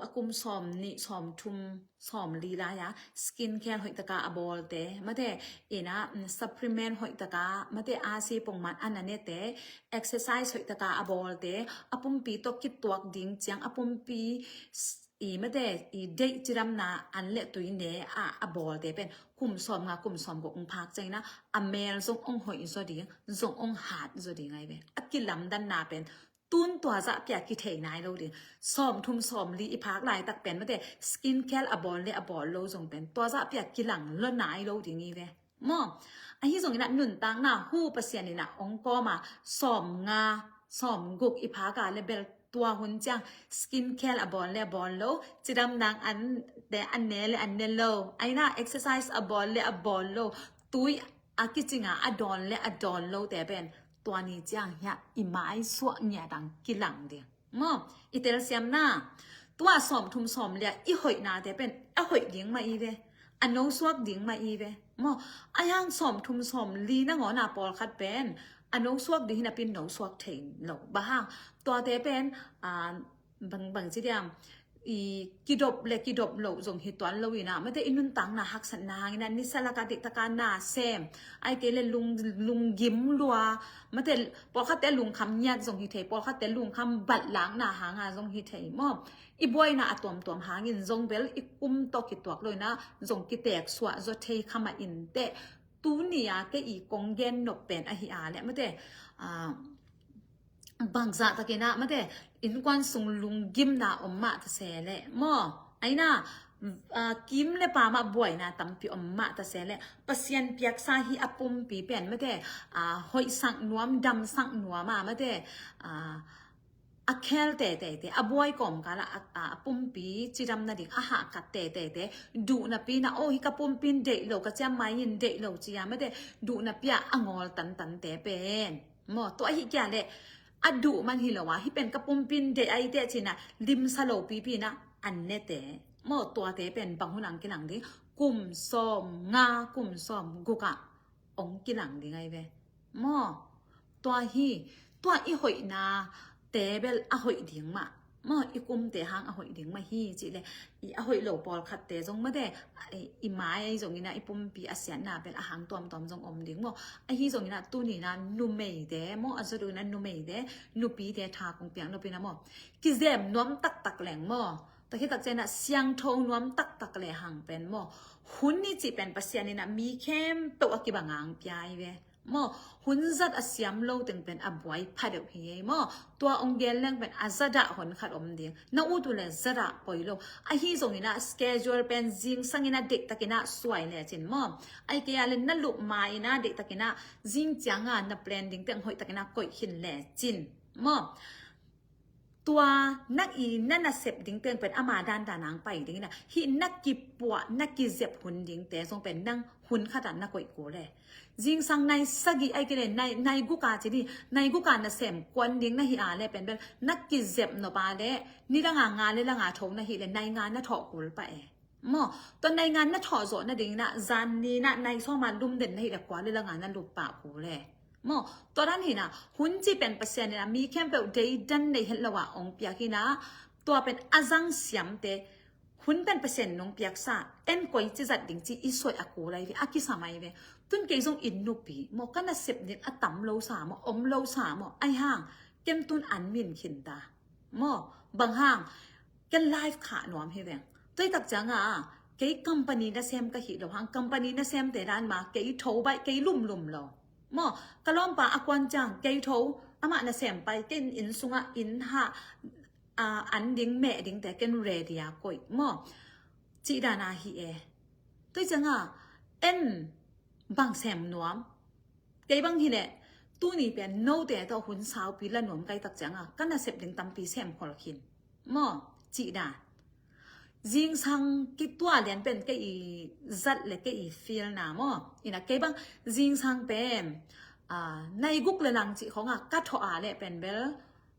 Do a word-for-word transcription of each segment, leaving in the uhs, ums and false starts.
a kum sawm nih, sawm thum, sawm li lai-a skin care hoih taka a bawlte, mate, ina, mm, supplement hoih taka, mate, a si pongman a na nete, exercise hoih taka a bawlte, a pumpi tawh kituak ding ciang, a pumpi s-, i, mate, i deih cidamna an le tui ne a, a bawlte pen kum sawm nga, kum sawm guk ong phak ciangina a mel zong ong hoih zaw ding, zong ong hat zaw ding ai ve. A kilamdanna pen tun tua zah pia kithei nai lo ding. Sawm thum sawm li i phak laitak pen, mate, skin care a bawl le a bawl lo zong pen tua zah pia kilang lo nai lo ding i ve. Maw, ahi zongina nuntakna hu Pasian ina ong kawma sawm nga, sawm guk i phaka le bel tua hun ciang skin care a bawl le a bawl lo, cidamna an te an ne le an ne lo, aina exercise a bawl le a bawl lo, tui a kicinga a dawn le a dawn lote pen tua ni ciang hiah i mai suah ngiat ang kilang ding. Maw, i telsiamna tua sawm thum sawm lia i hoihnate pen a hoih ding mah i ve, a nosuak ding mah i ve. Maw, a hiang sawm thum sawm li nangawna pawlkhat pen a nosuak ding hi napin nosuak thei lo. Bang hang, tuate pen, a, bang, bang ci diam, i kidop le kidop lo zong hi tuan lo ina, mate, i nuntakna haksatna hangina nisa laka diktaka na sem, ai kei le lung, lunggim lua, mate, pawlkhatte lungkham ngiat zong hi thei, pawlkhatte lungkham batlakna hanga zong hi thei maw. I buaina a tuamtuam hangin zong bel i kum tawh kituak lo ina zong kitek suah zaw thei kha mah inteh. Tuni-a kei i kong gen nop pen ahi a le, mate, a, bangzah takina, mate, innkuan sung lunggimna om mah ta se le maw, aina, a, kim le pamah buaina tampi om mah ta se le Pasian piaksa hi a pumpi pen, mate, a, hoihsak nuam, damsak nuam a, mate, a, a khel teitei te, a buai kawmkala a, a, a pumpi cidam nading a hahkat teitei te, duh napi na, oh, hi ka pumpin deih lo, ka ciammai in deih lo cia, mate, duh napi a a ngawl tantan te pen maw, tua hi kia le a duh man hi lo a, hi pen ka pumpin deih ai te cina limsa lo pipi na an nete maw, tuate pen bang hun ang kilang ding, kum sawm nga, kum sawm guka ong kilang ding ai ve. Maw, tua hi, tua i hoihna te bel a hoih ding mah. Maw, i kumte hang a hoih ding mah hi, cih le, i a hoih lo pawlkhatte zong mate, i, i mai zongina i pumpi a siatna bel a hang tuamtuam zong om ding maw. Ahi zongina tunina numeite, maw, a zaw dongina numeite, nupite tha kong piak nopina maw. Kizem nuam taktak leng maw. Takhitak ciana siangtho nuam taktak le hang pen maw. Hun ni cih pen Pasian ina mi khempeuh a kibang ang pia i ve. Maw, hun zat a siam lo teng pen a buai pha deuh hi ei maw. Tua ong gen leng pen a zadah hon khat om ding. Na ut uh le zadah poi lo. Ahi zongina schedule pen zingsangina deihtakina suai le cin maw. Ai kei a le na lup ma ina deihtakina zing cianga na plan ding teng hoihtakina koih khin le cin maw. Tua na i na nasep ding teng pen ama dandan ang pai dingina. Hih na kipuah, na kizep hun dingte zong pen nang hun khata na koih kul le. Zingsang nai sagih ai kei le, nai, nai guka ci ni, nai guka nasem kuan ding na hi a le pen bel, na kizep nop a le, ni langa nga le langa tho na hi le, nai nga na thawh kul pah e. Maw, tua nai nga na thawh zawh nadingina, zan nina, nai sawma lum den na hi le kua le langa na lup pah kul le. Maw, tua dan hina, hun ci pen Pasian ina, mi khempeuh deidan nei het lo a ong piak hina, tua pen a zang siamte, hun pen Pasian nong piaksa, en koi ci zat ding ci i suai a kul lai ve, a kisa mai ve. Tun kei zong in nupi, maw, ka nasep ding a tam lo sa maw, om lo sa maw, ai hang, ken tun an min khin ta. Maw, bang hang, ken life khah nuam hi veng. Tuitak cianga, kei company nasem ka hi lo hang, company nasemte dan ma, kei tho baih, kei lumlum lo. Maw, ka lawmpa a kuan ciang, kei tho, amah nasem pai, ken inn sunga, inn ha, a, an ding, meh dingte, ken ready a koih. Maw, cih dana hi e. Tuitak cianga, en bang sem nuam. Kei bang hi le, tuni pen note tawh hun saupi la nuam kaitak cianga, ka nasep ding tampi sem khol khin. Maw, cih dan. Zingsang kitua lian pen kei i zat le kei i feel na maw. Ina kei bang zingsang pen, a, nai guk le lang cih khonga ka thawh a le pen bel,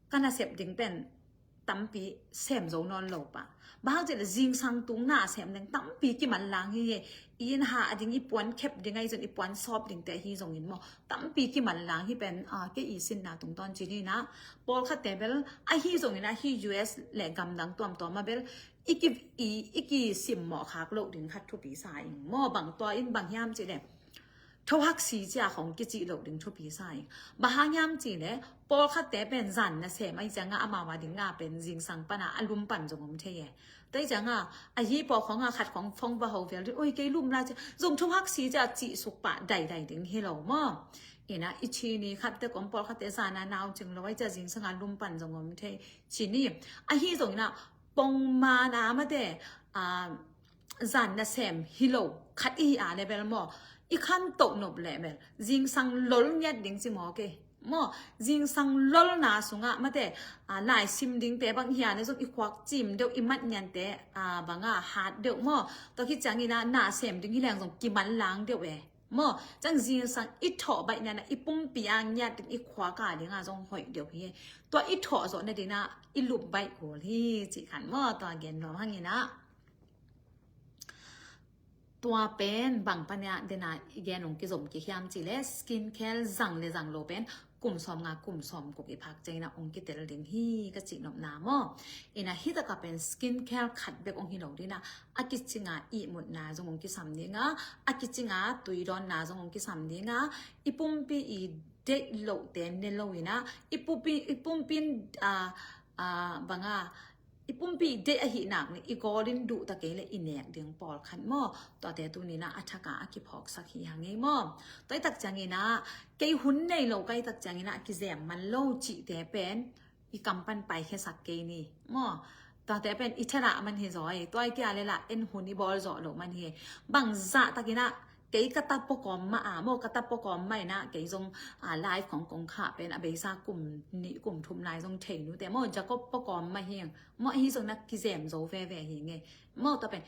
ka nasep ding pen tampi sem zo nawn lo pah. Bang hang cih le zingsang tung na sem ding tampi kiman lang hi e. I inn ha a ding i puan khep ding ahi zong i puan sawp dingte ahi zongin maw. Tampi kiman lang hi pen, a, kei i sinna tungtawn ci ni na. Pawlkhatte bel ahi zongina hi U S le gamdang tuamtuama bel i ki, i, i kisimmawh khak loh ding khat thupi sa ing maw. Bang tua in bang hiam cih leh, thohak si cia khong kicih loh ding thupi sa ing. Bang hang hiam cih leh, pawlkhatte pen zan nasem ahih ciangin amau a dingin pen zingsang panin a lum pan zong om thei e. Tua ahih ciangin a hi pawh khong a khat khong phone va ho vel ding, oi kei lum lai ci, zong thohak si cia cih suk pah daidai ding hi lo maw. Ina i ci ni khat te kong pawlkhatte zan a nau cing lo ahih ciangin zingsang a lum pan zong om thei ci ni. Ahi zongin a pongman a mate, a, zan nasem hi lo khat i hi a leh bel maw, i khantoh nop leh bel zingsang lol ngiat ding ci maw kei maw. Zingsang lolna sungah mate, a, laisim dingte bang hi a leh zong i khuak cim deuh, i mat ngiante, a, bangah hat deuh maw. Tua khit ciangin a nasem ding hi leng zong kiman lang deuh e. Maw, ciang zingsang i thawh baih nana i pumpi a ngiat ding, i khuak a dingin zong hoih deuh hi. Tua i thawh zawh nadingin i lup baih kul hi cih khat maw, tua gen nuam hang ina. Tua pen bang panin a dena i gen ong kizom kik hiam cih leh, skin care zang le zang lo pen kum sawm nga kum sawm guk i phak ciangin a ong kitel ding hi ka cih nopna maw. Ina hi takah pen skin care khat bek ong hi lo dingin a, a kicinga ihmutna zong ong kisam ding a, a kicinga tuidawnna zong ong kisam ding a, i pumpi i deih lohte ne lo ina, i pumpi, i pumpi in, a, a, bangah, i pumpi deih ahih nak ni i gawlin duh ta kei leh i nek ding pawlkhat maw. Tuate tuni-in a thak a kiphawksak hi hang ei maw. Tua i tak ciangin a kei hun nei lo ka i tak ciangin a kizem man lo cihte pen i kam pan paikhiasak kei ni maw. Tuate pen i thadah man hi zaw ei. Tua i kia le lah en hun i bawl zawh loh man hi. Bangzah takin a kei ka ta pawkawm mah a maw, ka ta pawkawm mah in a kei zong, a, live khong kong khah pen a beisa kum nih kum thum lai zong thei nute maw, Jacob pawkawm mah hi. Maw ahi zong na kizem zo veve hi nge. Maw tua pen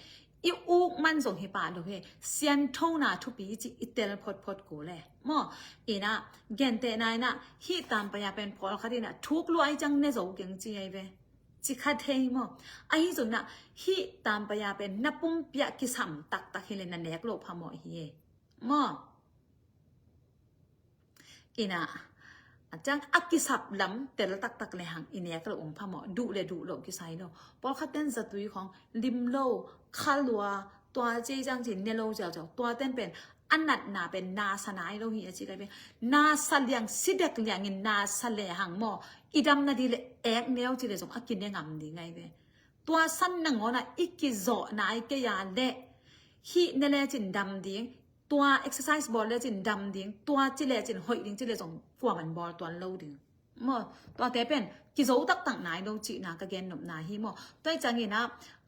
i uk man zong hi pah lo hi. Sianthona thupi cih i tel photphot kul e. Maw ina gentehna ina hih tampai-a pen pawlkhat ina thuk lua i ciang ne zo keng ci ei ve. Ci kha thei maw. Ahi zong na hih tampai-a pen na pumpi ah kisam taktak hi leh na nek loh phamawh hi e. Maw. Ina a ciang a kisap lam tel taktak le hang i nek loh ong phamawh, duh le duh loh kisai lo. Pawlkhat ten zatui khong lim lo, kha lua, tua ci ciang ci ne lo ziauziau. Tua ten pen a natna pen nasa nai lo hi a ci kai pen. Nasa liang, si dek liangin nasa le hang maw, i dam nading le ek neu ci le zong a kine ngam ding ngai ve. Tua san nangawn a i kizawh nai kei a leh hih ne le cin dam ding, tua exercise bawl le cin dam ding, tua ci le cin hoih ding ci le zong kuaman bawl tuan lo ding. Maw, tuate pen kizo taktak nai lo cihna ka gen nopna hi maw. Tua i ciangin a,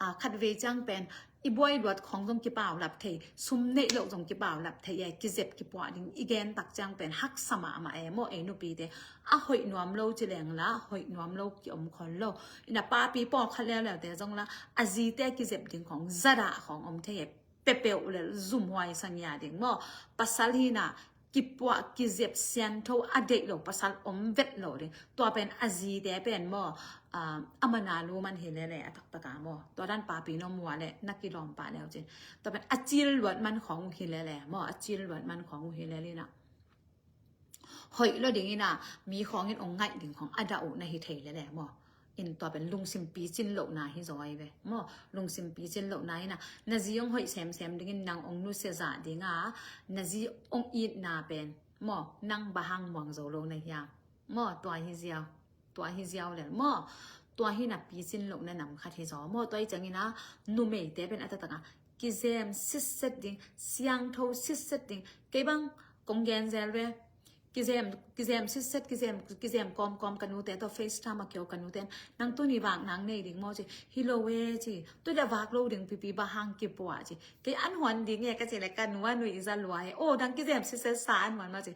a, khatvei ciang pen i buai luat khong zong kipaulap thei, sum neih loh zong kipaulap thei e, kizep kipuah ding i gen tak ciang pen haksa mahmah e maw. Ei nupite a hoih nuam lo ci leng la hoih nuam lo kiom khol lo. Ina papi pawlkhat leuleute zong la a zite kizep ding khong zadah khong om thei e. Pepeuh le zumhuai sangia ding maw. Pasal hi na kipuah kizep siantho a deih lo pasal om vet lo ding. Tua pen a zite pen maw, a, a mana lu man hi lele a taktak a maw. Tua dan papi na mu a le na kilawm pah leu cin. Tua pen a cil luat man khong uh hi lele maw, a cil luat man khong uh hi lele na. Hoih lo ding ina mi khong in ong ngaih ding khong a dah uh na hi thei lele maw. In tua pen lungsim picin lohna hi zaw ai ve maw. Lungsim picin lohna ina na zi ong hoih semsem dingin nang ong nusia zah dinga, na zi ong itna pen maw, nang bang hang muang zo lo na hiam. Maw, tua hi ziau. Tua hi ziau lel maw. Tua hi na picin lohna nam khat hi zaw maw. Tua i ciangin a numeite pen a taktak a kizem sitset ding, siangtho sitset ding. Kei bang kong gen zel ve. Kizem, kizem sitset, kizem, kizem kawmkawm ka nute tawh FaceTime a kio ka nute. Nang tuni vak nang nei ding maw ci. Hi lo e ci. Tuni a vak lo ding pipi bang hang kipuah ci. Kei an huan ding e ka ci le ka nu a nuih za lua e. O, dang kizem sitset sa an huan maw ci.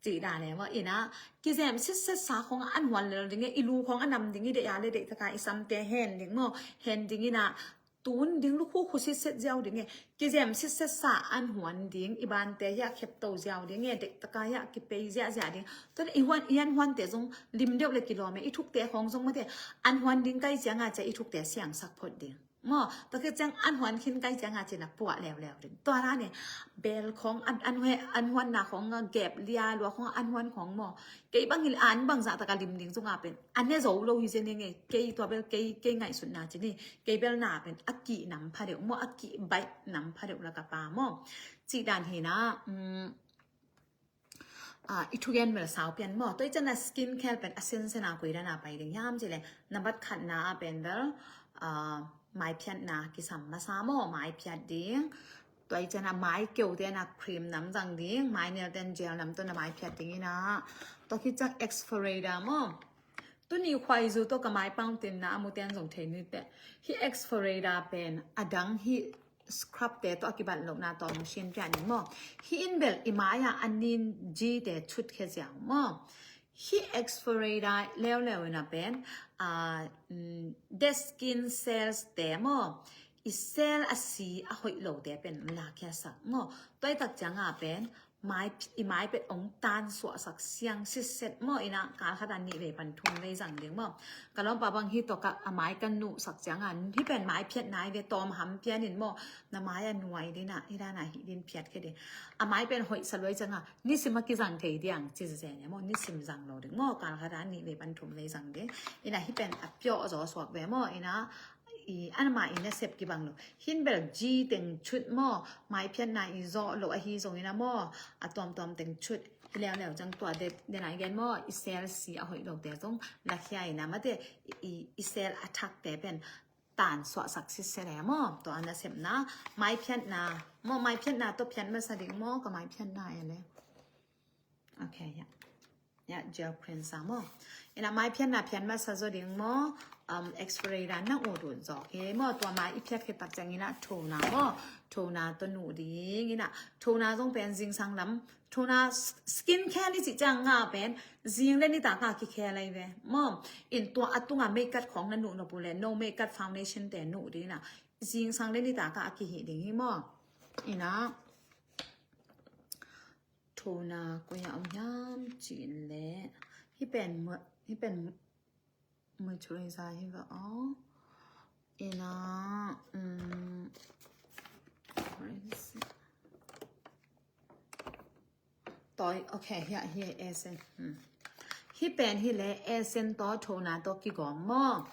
Cih dan e maw. Ina kizem sitset sa khong an huan le lo ding e. I lu khong a nam ding i deih a le deih taka i samte hen ding maw. Hen ding ina tun ding lukhu khu sitset ziau ding e. Kizem sitset sa an huan ding, i bante hiah khepto ziau ding e, deih taka hiah kipei ziahziah ding. Tua i huan, i an huante zong lim deuh le kilawm e, i thukte khong zong mate an huan ding kai cianga cia i thukte siangsak phot ding. Maw, tua khit ciang an huan khin kai ciang a cin a puah leuleu ding. Tua na ni bel khong an, an hue, an huan na khong a gep lia lua khong an huan khong maw. Kei bang hi an bang zah taka lim ding zong a pen an ne zo lo hi zen ing e. Kei tua bel kei, kei ngaihsutna cin hi. Kei bel na pen a kih nam pha deuh maw, a kih baih nam pha deuh la ka pa maw. Cih dan hi na, um, Ah, i thugen bel sau pian maw. Tua i ciang a skin care pen a sensen a koi dan a pai ding hiam cih leh, nambat khatna a pen bel, ah, maiphiatna kisam masa maw, maiphiat ding. Tua i ciang a mai keute na cream nam zang ding, mainel ten gel nam tawh na maiphiat ding ina. Tua khit ciang exfoliator maw. Tuni khuaizu tawh ka mai pang tinna a muten zong thei ni teh. Hih exfoliator pen a dang hih scrub te tawh a kibat lohna tawm hong sin pian in maw. Hih in bel i mai-ah a nin G te chut khia ziau maw. Hih exfoliator leuleu ina pen, ah, mm, dead skin cells te maw. I cell a si a hoih lo te pen la khia sak maw. Tua i tak ciang a pen mai, i mai pen ong tan suahsak siang sitset maw ina kal khat a nih vei pan thum vei zang ding maw. Ka lawmpa bang hi tawh ka a mai ka nuhsak ciang a hih pen maiphiatna hi ve tawm ham pian in maw. Na mai a nuai ding a, hi dan a hih din phiat khia ding. A mai pen hoih sa luai ciang a, nisim a kizang thei diang, ci zia ne maw, nisim zang lo ding maw, kal khat a nih vei pan thum vei zang ding. Ina hih pen a pioh zaw suak ve maw, ina i anmah i nasep kibang lo. Hih in bel G teng chut maw, maiphiatna i zawh lo ahi zongin a maw, a tuamtuam teng chut. Hi leuleu ciang tua det, den a i gen maw, i cell si a hoih lo te zong, la khia ina mate, i, i cell a thak te pen, tan suahsak sitset e maw. Tua a nasepna, maiphiatna, maw maiphiatna tawh phiat masa ding maw, ka maiphiatna e le. Ok, ya. Ya, gel cleanser maw. Ina maiphiatna phiat masa zaw ding maw, um, exfoliator na ut ut zaw. Hi maw, tua mai i phiat khit tak ciang ina toner maw. Toner tawh nuh ding ina. Toner zong pen zingsang lam. Toner s-, skin care ni cih ciang nga pen. Zing le nitak a kikhia lai ve. Maw, in tua a tunga makeup khong na nuh nop uh le. No makeup foundation te nuh ding ina. Zingsang le nitak a kihih ding hi maw. Ina. Toner koi a om hiam cih leh. Hih pen mo-, hih pen moisturizer hi ve aw. Ina, um, where is it? Toi, ok, hia, hia, essence. Hmm. Hih pen hi le essence tawh toner tawh kigawm maw.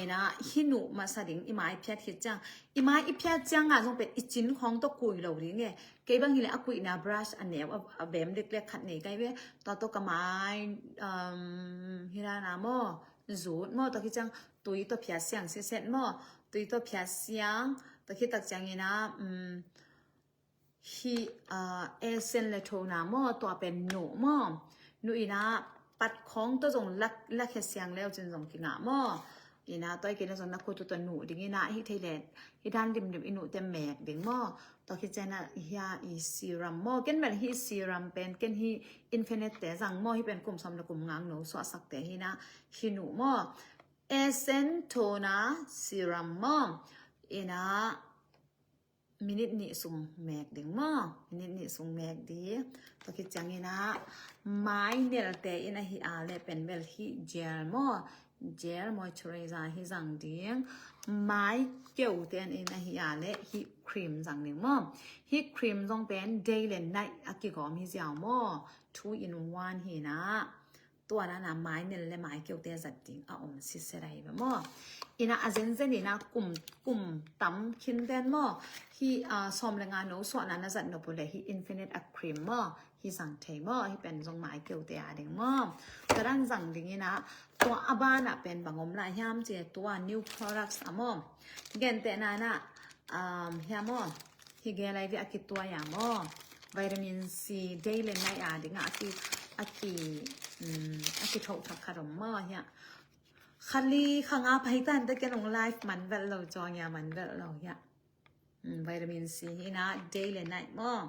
Ina, hih nuh masa ding i mai phiat khit ciang. I mai i phiat ciang a zong pen i cin khong tawh kui lo ding e. Kei bang hi le a kuihna brush a neu a, a bem leklek khat nei kai ve. Tua tawh ka mai, um, hi dan a maw. Zut maw, tua khit ciang tui tawh phiat siang sitset maw. Tui tawh phiat siang, tua khit tak ciang ina, um, hih, ah, essence le toner maw, tua pen nuh maw. Nuh ina pat khong tawh zong lak, lak he siang leu cin zong kingah maw. Ina tua i kina zong na khut uh tawh nuh ding ina hih thei le, hih dan limlim i nuh te mek ding maw. Tua khit ciang a hia i serum maw. Ken bel hih serum pen, ken hih Infinite te zang maw, hih pen kum sawm le kum nga no suahsak te hi ina hih nuh maw. Essence toner serum maw. Ina minute nih sung mek ding maw. Minute nih sung mek ding. Tua khit ciang ina mai nel te ina hi a le pen bel hih gel maw. Gel moisturizer hi zang ding. Mai keu ten ina hi a le hih cream zang ding maw. Hih cream zong pen day le night a kigawm hi ziau maw. Two in one hi ina. Tua na na mai nel le mai keu te zat ding a om sitset ahi ve maw. Ina a zenzen ina kum, kum tam khin den maw. Hih, ah, sawm le nga no suahna na zat nop uh le hih Infinite a cream maw. Hih zang thei maw. Hih pen zong mai keu te a ding maw. Tua dan zang ding ina tua a ban a pen bang om lai hiam ci tua new products a maw. Gen te na na, um, hiam maw. Hi gel lai ve a kituai a maw. Vitamin C day le night a ding a ki, a ki, um, a kithoh thak khat om maw hia. Kha li kha nga pai tan te ken ong life man vel lo, zong ya man vel lo hia. Um, vitamin C hi na day le night maw.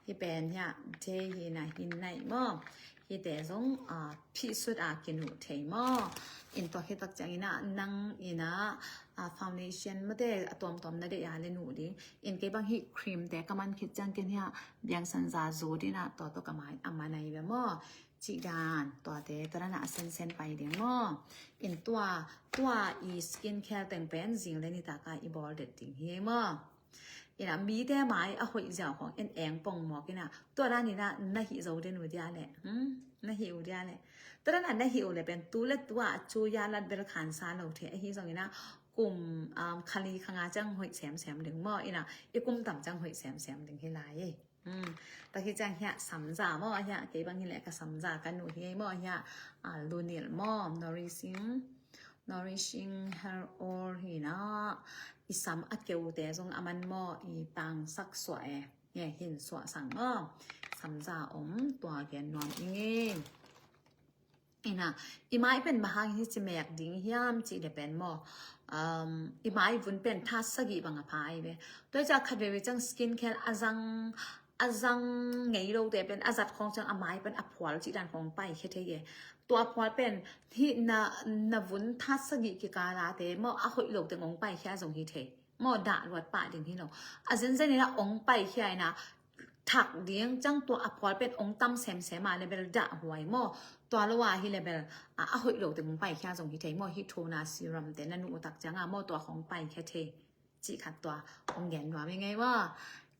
Hi pen hia day hi na hi night maw. Hi te zong, ah, phih sut a kinuh thei maw. In tua khit tak ciang ina nang ina, ah, foundation mate a tuamtuam na deih a le nuh ding. In kei bang hih cream te ka man khit ciang ken hia biang san za zu dina tua tua ka mai a man ahi ve maw. Cih dan, tuate tua dan a sensen pai ding maw? In tua, tua i skin care teng pen zing le nitak a i bawl det ding hi maw? Ina mite mai a hoih ziau khong en eng pong mawk ina tua dan ina na hih zo den uh dia le, hmm? Na hih uh dia le, tua dan a na hih uh le pen tu le tua a cu ya lat bel khansa lo the ahi zong ina kum, um, khali khanga ciang hoih semsem ding maw? Ina i kum tam ciang hoih semsem ding hi lai. Hmm. Tua hi ciang hiah samza maw, hiah kei bang hi leh ka samza ka nuh hi maw, hiah, ah, Lunil maw, nourishing, nourishing hair oil hi na, i sam a keute zong a man maw, i pangsak suah e, nge hin suah sang maw, samza om, tua gen nuam i ngei. Ina, i mai pen bang hang hi ci mek ding hiam cih le pen maw? Um, i mai vun pen that sagih bang a pha ai ve. Tua i ciang khat veve ciang skin care a zang, a zang ngei lote pen a zat khong ciang a mai pen a phual cih dan khong pai khia thei e. Tua phual pen hi na, na vun that sagih kikala te maw a hoih lote ngong pai khia zong hi thei. Maw dah luat pah ding hi lo. A zenzen ina ong pai khia ina thak ding ciang tua a phual pen ong tam semsem a le bel dah huai maw. Tua lo a hi le bel a, a hoih lote ong pai khia zong hi thei maw. Hi thuna serum te na nuh tak ciang a maw tua khong pai khia thei. Cih khat tua ong gen nuam i ngei maw.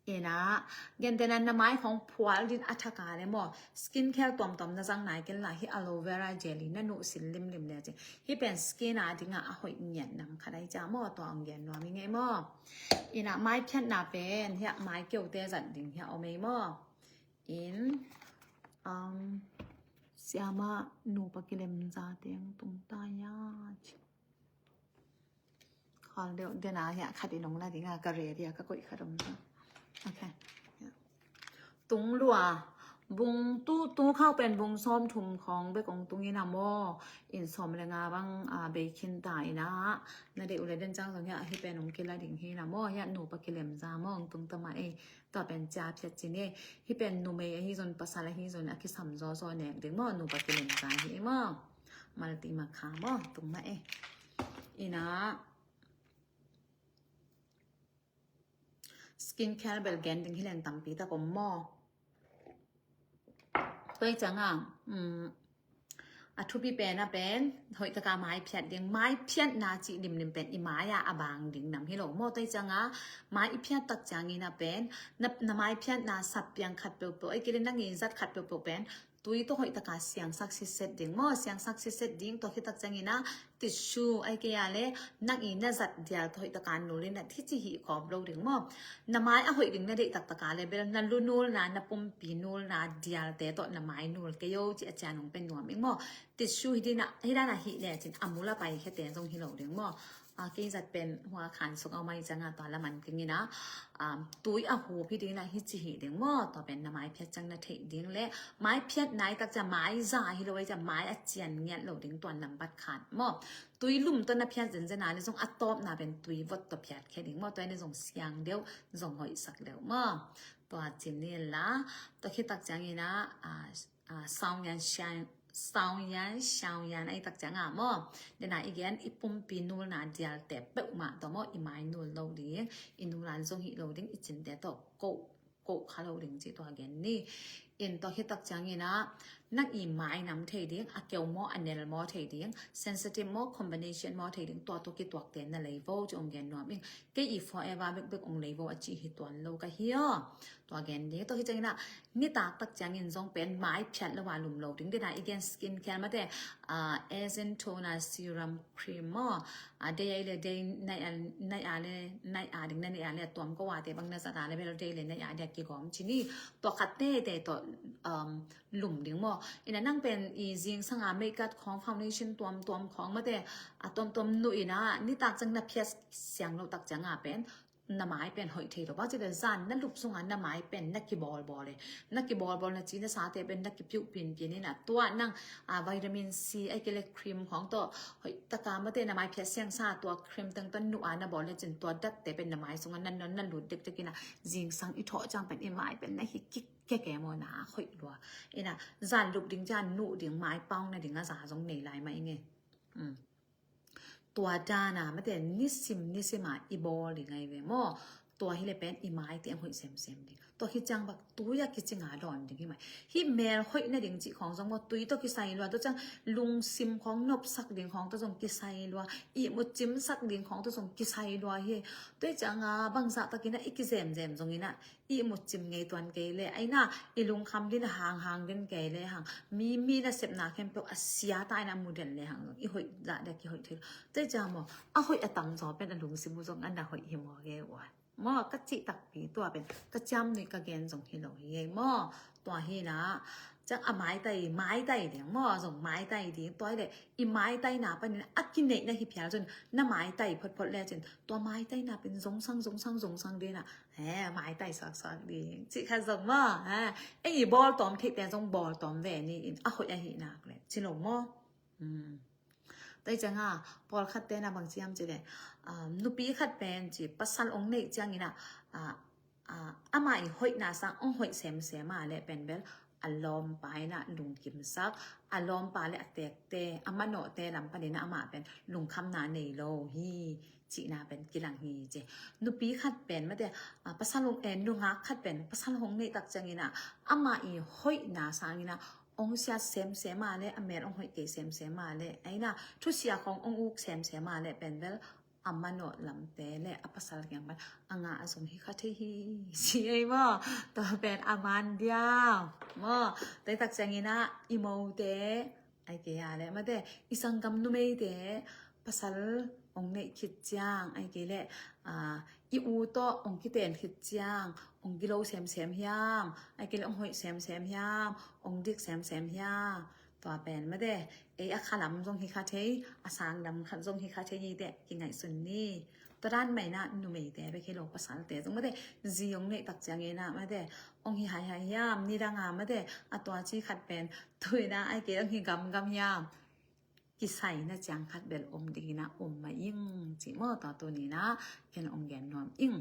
Ina, gen tena na mai khong phual din a thak a le maw. Skin care tuamtuam na zang nai ken la hi aloe vera jelly na nuh sil limlim le ci. Hi pen skin a dinga a hoih ngiat nam khat ai cia maw tua ong gen nuam i ngei maw. Ina mai phiatna pen hiah mai keute zat ding hiah om ei maw. In, um, siama nupa kilem za teng tung ta ya. Khal deuh dena hiah khat in ong la dinga ka re dia ka koih khat om ta. Okay. Tung lua. Bung tu, tu khau pen bung sawm thum khong bek ong tung ina maw. In sawm le nga bang, a, bei khin ta ina. Na deuh le den ciang zong hiah hi pen ong kila ding hi na maw. Hiah nupa kilem za maw ong tung ta mah e. Tua pen cia phiat cin e. Hi pen numei ahi zon pasal ahi zon a kisam zawzaw nek ding maw. Nupa kilem za hi e maw. Malti makha maw. Tung mah e. Ina. Skin care bel gen ding hi len tampi tak om maw. Tua i ciang a, um, a thupi pen a pen hoih taka mai phiat ding, mai phiatna cih limlim pen i mai a a bang ding nam hi lo maw. Tua i ciang a mai i phiat tak ciang ina pen na, na mai phiatna sap piang khat peuhpeuh ai kili nang i zat khat peuhpeuh pen tui tawh hoih taka siangsak sitset ding maw. Siangsak sitset ding tua khit tak ciang ina tissue ai kei a le nang i na zat dial tawh hoih taka nul ina hi ci hi kawm lo ding maw. Na mai a hoih ding na deih tak taka le bel na lu nulna, na pumpi nulna dialte tawh na mai nul kei o ci a cian ong pen nuam ing maw. Tissue hi dina, hi dana hi le cin a mula pai khete zong hi lo ding maw. A, kei zat pen hua khan suk au mai ciang a tua la man keng ina, um, tui a hup hi ding ina hi ci hi ding maw. Tua pen na mai phiat ciang na theih ding le mai phiat nai tak ciang mai za hi lo ai ciang mai a cian ngiat lo ding tua nambat khat maw. Tui lum tawh na phiat zenzen a le zong a tawpna pen tui vot tawh phiat khe ding maw. Tua ina zong siang deuh zong hoihsak deuh maw. Tua cin ni la tua khit tak ciang ina, a, a, saung yan siang saung yan, saung yan ai tak ciang a maw. Dena i gen i pumpi nulna dialte peuhmah tawh maw i mai nul lo ding, i nulna zong hi lo ding i cinte tawh koh, koh kha lo ding ci tua gen ni. In tua hi tak ciang ina nang i mai nam thei ding, a keu maw, a nel maw thei ding, sensitive maw, combination maw thei ding, tua tua kituakte na lei vo ci ong gen nuam ing. Kei i forever bekbek ong lei vo a ci hi tuan lo ka hi aw. Tua gen ding, tua hi ciang ina nitak tak ciangin zong pen mai phiat lo a lum lo ding dena i gen skin care mate, a, Asian toner serum cream maw, a, dei ai le dei nai a, nai a le nai a ding na nei a le tuam ko a te bang na zat a le bel dei le nai a dia kigawm ci ni. Tua khat tete tawh, um, lum ding maw. Ina nang pen i zingsanga makeup khawng foundation tuamtuam khawng mate a tuamtuam nuh ina nitak ciang na phiat siang lo tak ciang a pen na mai pen hoih thei lo. Bang ci le zan na lup sunga na mai pen na kibawlbawl e. Na kibawlbawl na ci na sate pen na kipiuh pinpin ina tua nang, a, vitamin C ai kei le cream khawng tawh hoih taka mate na mai phiat siangsa tua cream teng tawh nuh a na bawl le cin tua datte pen na mai sunga na, na, na lut dekdek ina zingsang i thawh ciang pen i mai pen na hi kik keke maw na hoih lua. Ina zan lup ding ciang nuh ding mai pauna ding a za zong nei lai mah i ngei. Um. Tua dana mate nisim nisima i bawl ding ai ve maw. Tua hi le pen i mai te ang hoih semsem ding. Tua hi ciang bak tui a kicinga dawn ding hi mai. Hi mel hoih na ding cih khawng zong maw, tui tawh kisai lua, tua ciang lungsim khawng nopsak ding khawng tawh zong kisai lua, ihmut cimsak ding khawng tawh zong kisai lua hi. Tua hi ciang a bangzah takin a i kizemzem zongin a ihmut cim ngei tuan kei le, aina i lungkham din a hanghang den kei le hang, mi, mi nasepna khempeuh a sia ta ina mu den le hang zong i hoih zah dek i hoih thei. Tua hi ciang maw, a hoih a tam zaw pen a lungsim uh zong a na hoih hi maw, gei uai. Maw, ka cih takpi tua pen ka ciamnuih ka gen zong hi lo hi ei maw. Tua hi na, ciang a maitai, maitai ding maw, zong maitai ding. Tua hi le i maitaina panin a kineihna hi phial cun na maitai photphot le cin, tua maitaina pen zongsang, zongsang, zongsang ding na. He, maitai saksak ding cih khat zong maw. He, ei i bawl tawm theihte zong bawl tawm ve ni in a hoih ahi nak le ci lo maw. Hmm. Tua hi ciang a, pawlkhat te na bang ciam ci le, ah, nupi khat pen ci pasal ong neih ciangin a, ah, ah, amah i hoihna sang ong hoih semsem a le pen bel a lawmpa in a lungkimsak, a lawmpa le a tekte, a manawhte lam panin a amah pen lungkhamna nei lo hi cihna pen kilang hi ci. Nupi khat pen mate, ah, pasal ong, eh, nungak khat pen pasal hong neih tak ciangin a, amah i hoihna sangin a ong siat semsem a le, a mel ong hoih kei semsem a le, aina thusia khawng ong uk semsem a le pen bel a manawh lamte le a pasal kiang pan a ngah a zong hi kha thei hi ci ei maw. Tua pen a man diau maw. Tua hi tak ciangin a i mote, ai kei a le mate, i sanggam numeite pasal ong neih khit ciang, ai kei le, ah, i u tawh ong kiten khit ciang ong gilo semsem hiam, ai kei le ong hoih semsem hiam, ong dik semsem hiam. Tua pen mate, ei a khalam zong hi kha thei, a sanglam khat zong hi kha thei hi te kingaihsun ni. Tua dan mai na numeite bek hi lo, pasalte zong mate, zi ong neih tak ciangin a mate, ong hi haihai hiam, nidang a mate, a tua ci khat pen tui na ai kei ong hi gamgam hiam. Kisaina ciang khat bel om dingin a om mah ing ci maw, tua tuni na ken ong gen nuam ing.